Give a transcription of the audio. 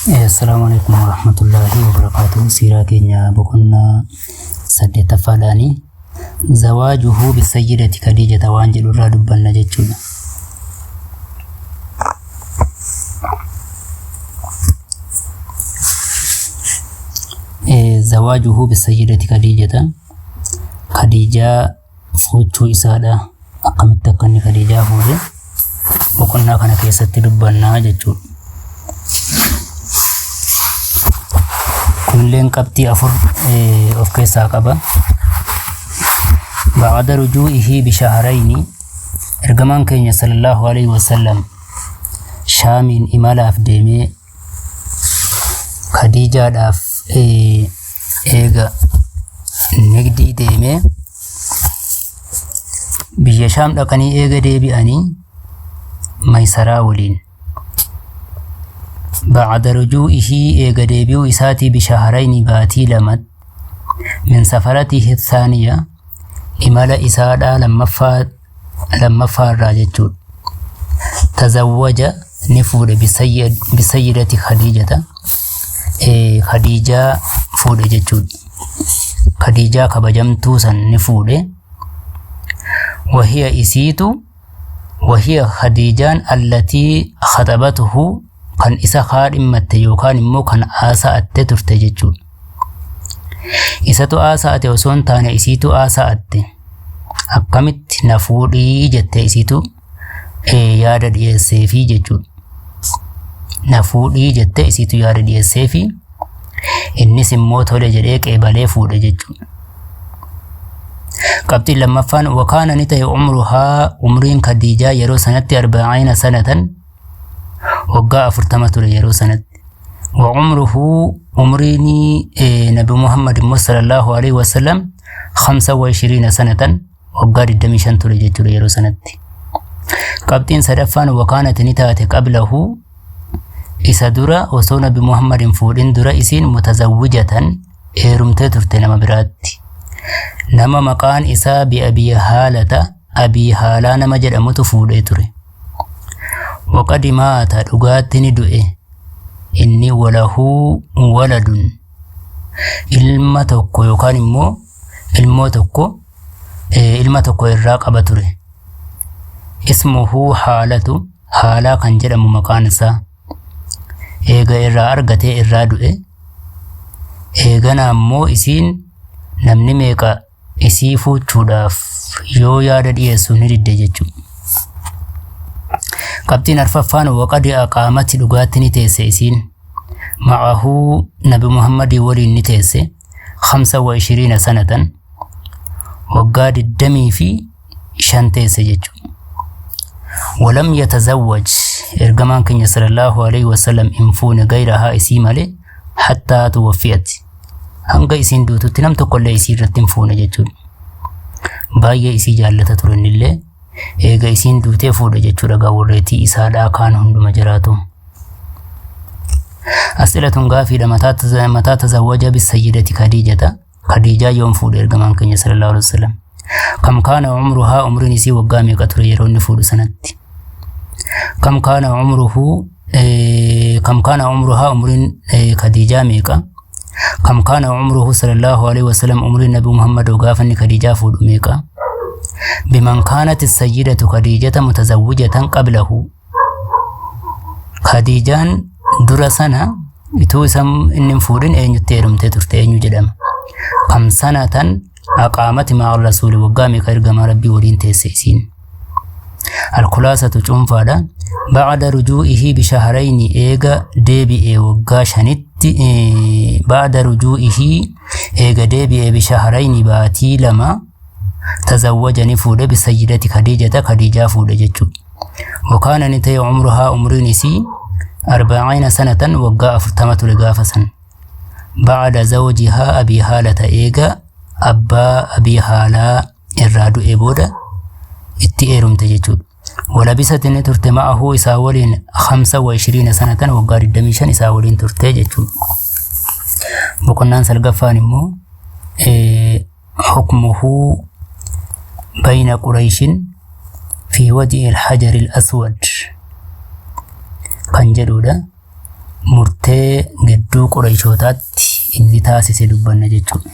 Assalaamu alaikum warahmatullaahi wabarakaatuh. Siiraa keenya boqonnaa saddeettaffaadhaani zawaajuhu bisayyidati Khadiijata waan jedhu irraa dubbanna jechuudha. Zawaajuhu bisayyidati Khadiijata, Khadiijaa fuuchuu isaadha. Akkamitti akka inni Khadiijaa fuudhe boqonnaa kana keessatti dubbannaa jechuudha. Kunilleen qabxii afur of keessaa qaba. Ba'ada rujuu'ihi bishaharayni, ergamaan keenya sallallahu alaihi wasallam Shaamiin imalaaf deemee Khadiijaadhaaf eega nigdii deemee biyya Shaam dhaqanii eega deebi'anii Maysaraa waliin. Ba'ada rujuu'ihii, eega deebi'uu isaatii, bishaharayni, baatii lama, min safaratihi thaaniya, imala isaadhaa lammaffaa irraa jechuudha. Tazawwaja, ni fuudhe, bisayyidati Khadiijata, Khadiijaa fuudhe jechuudha. Khadiijaa kabajamtuu san ni fuudhe. Wahiya, isiitu, wahiya Khadiijaan, allatii khaxabatuhu, kan isa kaadhimmatte yookaan immoo kan haasa'atte turte jechuudha. Isatu haasa'ate osoo hin taane isiitu haasa'atte. Akkamitti na fuudhii jettee isiitu yaada dhiyeesseefii jechuudha. Na fuudhii jettee isiitu yaada dhiyeesseefi, innis immoo tole jedhee qeebalee fuudhe jechuudha. Qabxiin lammaffaan, wakaana, ni ta'e, umruhaa, umriin Khadiijaa yeroo sanatti, arba'iina sanatan, waggaa 40 ture yeroo sanatti. Wa umruhu, umriin Nabi Muhammad immoo sallallahu alaihi wasallam, 25 sanatan, waggaa 25 ture jechuudha yeroo sanatti. Qabxiin sadaffaan, wakaanati, ni taate, qablahu, isa dura, osoo Nabi Muhammad hin fuudhin dura, isiin mutazawwijatan, heerumtee turte nama biraatti. Nama maqaan isaa bi Abii Haalata, Abii Haalaa nama jedhamutu fuudhee ture. Waqadi maata, dhugaatti ni du'e. Inni walahuu waladun, ilma tokko yookaan immoo ilmoo tokko, ilma tokko irraa qaba ture. Ismuhuu Haalatu, Haalaa kan jedhamu maqaan isaa. Eega irraa argatee irraa du'e. Eegana ammoo isiin namni meeqa isii fuuchuudhaaf yoo yaada dhiyeessu ni didde jechuudha. Qabxiin arfaffaan, waqadi aqaamati, dhugaatti ni teesse isiin, ma'ahuu, Nabi Muhammadii waliin ni teesse, 25 sanatan, waggaa 25 teesse jechuudha. Walam yatazawwaj, ergamaan keenya sallallahu alaihi wasallam hin fuune, gayrahaa, isii malee, hattaa tuwaffiyat, hanga isiin duututti nam tokkollee isii irratti hin fuune jechuudha. Baay'ee isii jaallata ture innillee, eega isiin duutee fuudhe jechuudha gaa warreetii isaadhaa kaan hunduma jiraatu. As'ilatun, gaafiidha. Mataa tazawwaja bisayyidati Khadiijata? Khadiijaa yoom fuudhe ergamaan keenya sallallahu alaihi wasallam? Kam kaana umruhaa? Umriin isii waggaa meeqa ture yeroo inni fuudhu sanatti? Kam kaana umruhu, kam kaana umruhaa? Umriin Khadiijaa meeqa? Kam kaana umruhu sallallahu alaihi wasallam? Umriin Nabi Muhammad gaafa inni Khadiijaa fuudhu meeqa? Biman kaanat sayyidatu Khadiijata mutazawwijatan qablahu? Khadiijaan dura sana ituu isa inni hin fuudhin eenyutti heerumtee turte? Eenyu jedhama? Kam sanatan aqaamati ma'a rasuuli? Waggaa meeqa ergamaa Rabbii waliin teesse isiin? Alkulaasatu, cuunfaadha. Ba'ada rujuu'ihi bishaharayni, eega deebi'ee waggaa 5tti, ba'ada rujuu'ihi, eega deebi'ee, bishaharayni, baatii 2, tazawwaja, ni fuudhe, bisayyidati Khadiijata, Khadiijaa fuudhe jechuudha. Wakaana, ni ta'e, umruhaa, umriin isii, arba'iina sanatan, waggaa 40 ture gaafa san. Ba'ada zawjihaa Abii Haalata, eega abbaa Abii Haalaa irraa du'e booda itti heerumte jechuudha. Walabisati, ni turte, ma'ahuu, isaa waliin, 25 sanatan, waggaa 25 isaa waliin turte jechuudha. Boqonnaan salgaffaan immoo hukmuhu bayna Qurayshin fi wadi al-hajar al-aswad kan jedhudha. Murtee Waliigaltee gidduu Qurayshootaatti inni taasise dubbanna jechuudha.